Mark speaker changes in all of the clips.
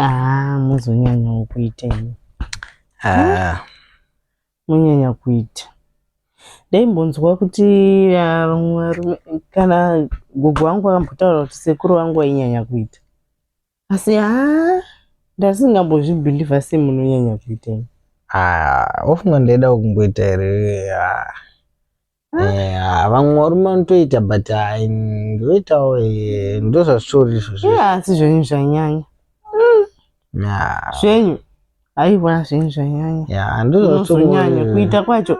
Speaker 1: Haa, muzonyanyawo kuita imi.
Speaker 2: Ah.
Speaker 1: Munyanya kuita. Ndaimbonzwa kuti ah, vamwe varume kana gogo vangu vakambotaura kuti sekuru vangu vainyanya kuita. Asi haa ndasingambozvibhilivha sei munonyanya kuita imi.
Speaker 2: Ah, wafunga ndaida kumboita here? Ah. Eh, ah, vamwe varume vanotoita but ah, ndoitawo eh, ndozvazvitori izvozvo.
Speaker 1: Yeah, asi zvenyu zvanyanya.
Speaker 2: Yeah.
Speaker 1: Zvenyu aiwa zvenyu zvanyanya.
Speaker 2: Yeah,
Speaker 1: Unozonyanya
Speaker 2: ndozvazvitori.
Speaker 1: kuita kwacho.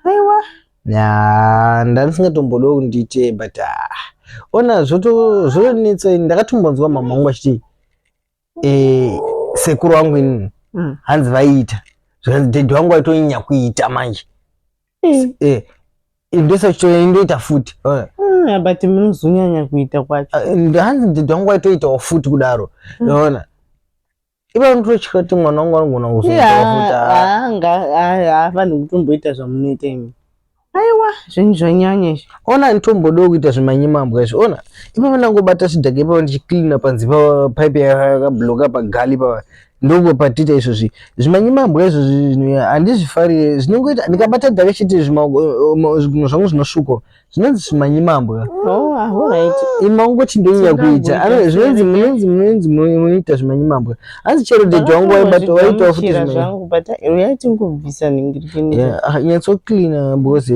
Speaker 1: Aiwa.
Speaker 2: Yeah, ndandisingatombodiwo kuti ndiite but ah, ona zvoto zvotonetsa ini ndakatombonzwa mama vangu vachiti eh, sekuru vangu inini hanzi vaiita zvikanzi dhedhi vangu vaitonyanya kuita manje eh, ndosachoindoita futi Ona.
Speaker 1: But munozonyanya kuita kwacho.
Speaker 2: Ah, hanzi dhedhi vangu vaitoitawo futi kudaro ona ipa ndototya kuti mwana wangu anogona kuzoitawo futi ah.
Speaker 1: Haafanhi kutomboita zvamunoita imi. Aiwa, zvenyu zvanyanya izvi.
Speaker 2: Ona nditombodiwo kuita zvimanyimambwa izvi ona ipapo ndangobata chidhaka ipapo ndichicleana panze paipe yakabloka pagali pava ndopatiita izvozvi zvimanyimambwa izvozvi zvinhu handizvifarire zvinongoita ndikabata dhaka chete zvigunwe zvangu zvinosvuka zvinonzi zvimanyimambwa.
Speaker 1: Oh, ah, alright.
Speaker 2: Imangoti ndonyanya kuita zvinonzi munonzi munonzi munoita zvimanyimambwa hanzi chero dhedhi wangu waibata waitawo futi
Speaker 1: Ndakatombozvigamuchira
Speaker 2: zvimanyimambwa
Speaker 1: zvangu but uyai tingobvisa nhingirikini.
Speaker 2: Yeah, ah, nyatsocleana because